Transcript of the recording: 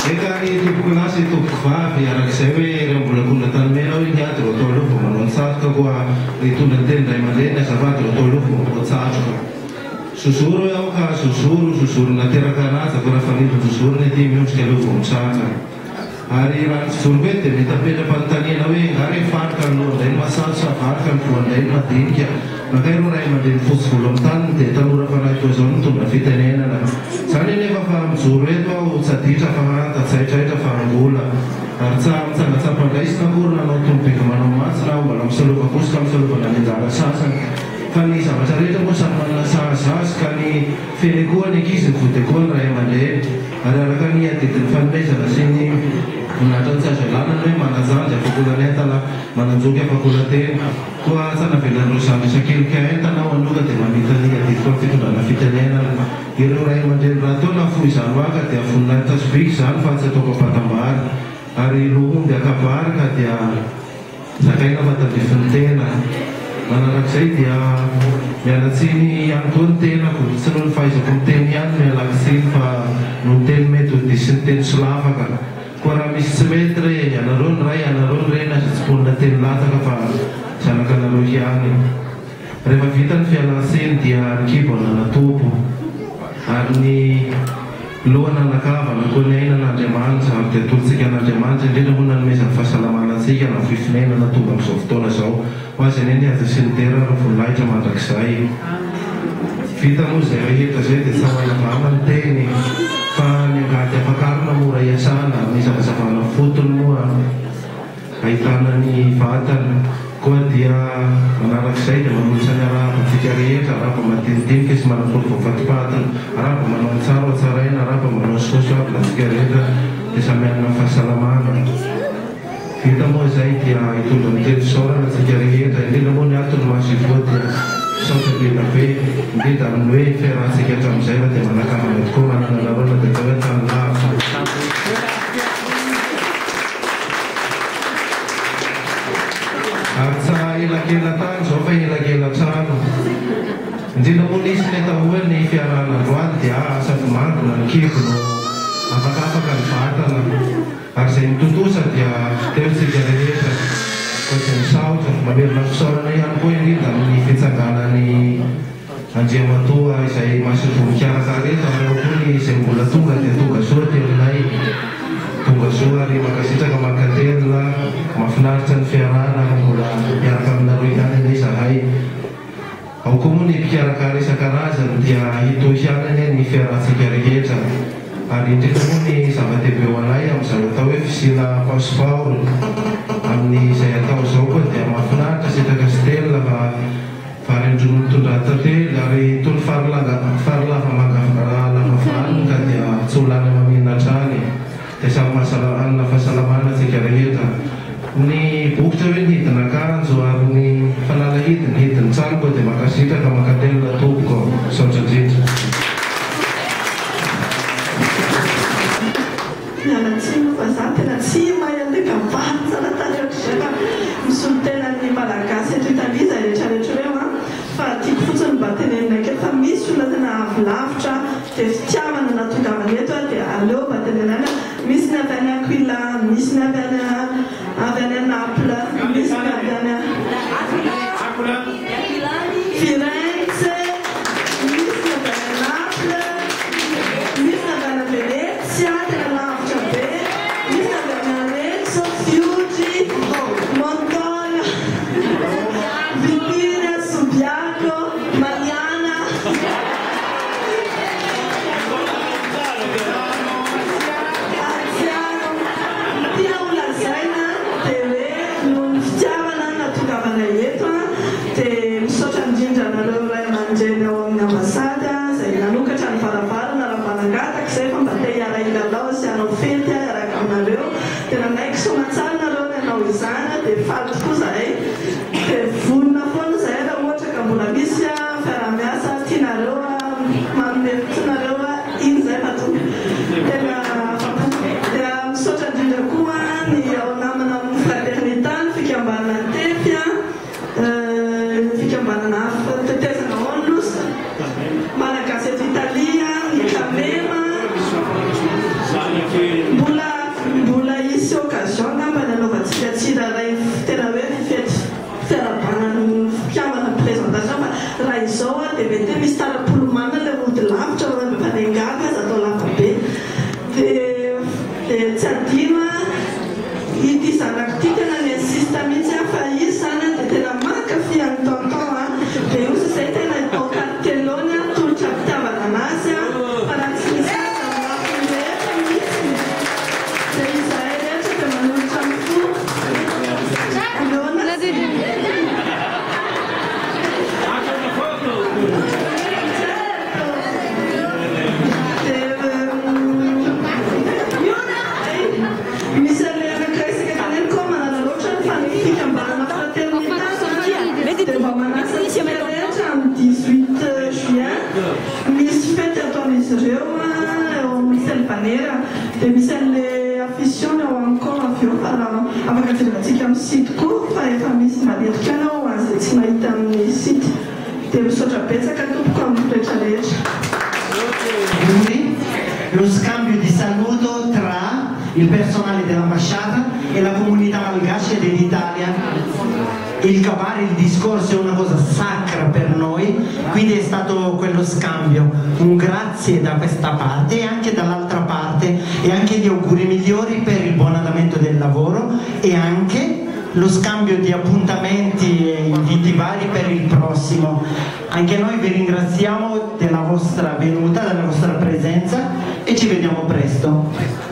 Eka ry tompoko lahy sy tompoko vavy, araka izay hoe raha mbola akondro an-tanimena hoy ny ady ro atao aloha vao manao ny satroka koa nitondra ny teny ray aman-dreny azafady ro atao aloha vao manao tsatroka. Zozoro hoe aho ka zozoro, zozoro nateraka anaja koa raha fanindry zozoro ny aty miondrika aloha vao mitraka. Ary raha ny fijoroko eto dia mety hametra-panontaniana hoe angaha re fary ka ny lohan-dray no masajo sa vary ka ny voan-dray no madinika? Nankaiza ireo ray aman-dreny fotsy volo amin'ny taniny dia tanora fanahy toa izao no mitondra fitenenana. Izany anefa fa mijoro eto aho tsy aditra fa hanta, tsy haitraitra fa angola. Ary tsa mitsangatsampandraisina akory nanao tolo-bidy manao mantsina aho mbola misalova kosoka misalovana ny anjara sasany. Fa ny zavatra rehetra moa samy manana sahaza azy ka ny fene koa ny ankizy ny vody koa ny ray aman-dreny. Ary araka ny adidin'ny fanomezana sy ny voninahitra tsy azo ialana ny hoe manan-janjy afak'olan'entana, manan-joky afak'olan-tena. Koa tsy navelan'ireo zandry isan-kelika entana aho anio ka dia mamita ny adidiko amin'ny fitondrana fitenenana. Ireo ray aman-dreny rahateo nahafoy izany ho ahy ka dia voninahitra sy bika izany fa tsy ataoko am-patam-bary. Ary lohomby an-kabary ka dia zakaina fa tandrifin'ny tena. Manarak'izay dia miala tsiny ihany koa ny tenako, tsy noho ny fahaizako miteny ihany no ialako tsiny fa noho ny teny mety ho diso sy ny teny solafaka. Koa raha misy tsy mety re, ianareo ny ray, ianareo ny reny aza tsiponina teny latsaka fa zanakanareo ihany. Rehefa vita ny fialan-tsiny dia ny kibo anana-tompo ary ny loha nanan-kavana koa ny aina an'Andriamanitra ary dia atolotsika an'Andriamanitra indrindra moa nanomezany fahasalamana antsika nahafoy fonenana tonga amin'izao fotoana izao. Ho azy anie ny haja sy ny dera ary ny voninahitra mandrakizay. Vita moa izay rehetra izay dia tsy hamanavana ny teny fa ny angady ampakarina mora iasana, ny zavazavana fotony moa ahitana ny vatana. Koa dia manarak'izay dia manolotra ny arahaba antsika rehetra, arahaba madinidinika sy manatoro voafatipatina, arahaba manao ny tsara ho tsaraina, arahaba manao ny soa soavina antsika rehetra dia samy hanana fahasalamana. Vita moa izay dia hitondra ny teny fisaorana antsika rehetra, indrindra moa ny ato ny maso ivoho dia misaotra be da be, indrindra amin'ny hoe fiarahantsika hatramin'izay fa dia manan-kavana tokoa manana anareo na dia atao hoe tany lavitra. Ary tsa elakelan-tany izao fa elakelan-trano. Indrindra moa nisy ny atao hoe ny fiarahana androany dia sady mandina ny kibo no afakafaka ny vatana. Ary izay nitontosa dia teo isika rehetra, koa dia misaotra. Mamerina fisaorana ihany koa indrindra amin'ny fitsanganan'i Andriamatoa izay masoivoho mikarakara eto ary ao koa ny izay mbola tonga dia tonga soa aty aminay. Tonga soa ary mankasitraka mankatelina, mahafinaritra ny fiarahana ary mbola hiaraka aminareo ihany anie izahay. Ao koa moa ny mpikarakara isan-karazany dia hitohy ihany anie ny fiarahantsika rehetra. Ary indrindra moa ny zava-dehibe ho anay amin'izao atao hoe fisiana pasipaoro amin'izay atao izao koa dia mahafinaritra sitraka sy telina fa vary an-dronono tondra-tantely ary itony fary langa fary lava manga lava vaniny ka dia tsy ho lany amamiana hatrany. Dia samy mahasalama hanana fahasalamana tsika rehetra. Ny bokotra hoe ny hidin'akanjo ary ny fanalahidy ny hidin'ny trano koa dia mankasitraka mankatelina tompoko. Misaotra indrindra. Miala tsiny fa za tena tsy mahay anle kabary tsara tarehy ohatr'izay fa misolo tena ny malagasy eto Italie izay rehetra rehetra ireo an! Fa tiako fotsiny mba tenenina kely fa misy olona tena avy lavitra dia fitiavana nahatongavana eto dia aleo mba tenenana misy ny avy any Aquila, misy ny avy any avy any Naples, misy ny avy any Firenze, misy ny avy any Naples, misy ny avy any Venezia, tena lavitra be, misy ny avy any Arezzo, Fiuggi, Montona, Vittoria, Subiaco, Mariana. Atsiaro. Ny tiana ho lazaina dia hoe noho ny fitiavana no nahatongavana eto dia misaotra indrindra anareo ray aman-dreny ao amin'ny ambassade izay nanokatra ny varavarana raha mba nangataka izay fa mba te hiara-hilalao sy hanao fety hiaraka aminareo dia nanaiky soamantsara nareo ny hanao izany dia faly tokoa izahay dia vonona foana izahay raha ohatra ka mbola misy fiaraha-miasa tianareo manome fotoana nareo iny izay fa tonga tena afa-po dia misaotra indrindra koa ny ao namana amin'ny fraternité ny fikambanana tefy ny fikambanana hafa tetezana onlus malagasy eto Italia ny Camema mbola. Dia misy an'le affiche ao amin'ny camp avy eo fa raha afaka jerentsika amin'ny site koa fa efa misy manerika ao ho an'izay tsy mahita amin'ny site. Dia misaotra betsaka tompoko amin'ny rehetrarehetra. Auguri, lo scambio di saluto tra il personale dell'ambasciata e la comunità malgascia dell'Italia. Il kabary, il discorso è una cosa sacra per noi, quindi è stato quello scambio. Un grazie da questa parte e anche dall'altra parte e anche gli auguri migliori per il buon andamento del lavoro e anche lo scambio di appuntamenti e inviti vari per il prossimo. Anche noi vi ringraziamo della vostra venuta, della vostra presenza e ci vediamo presto.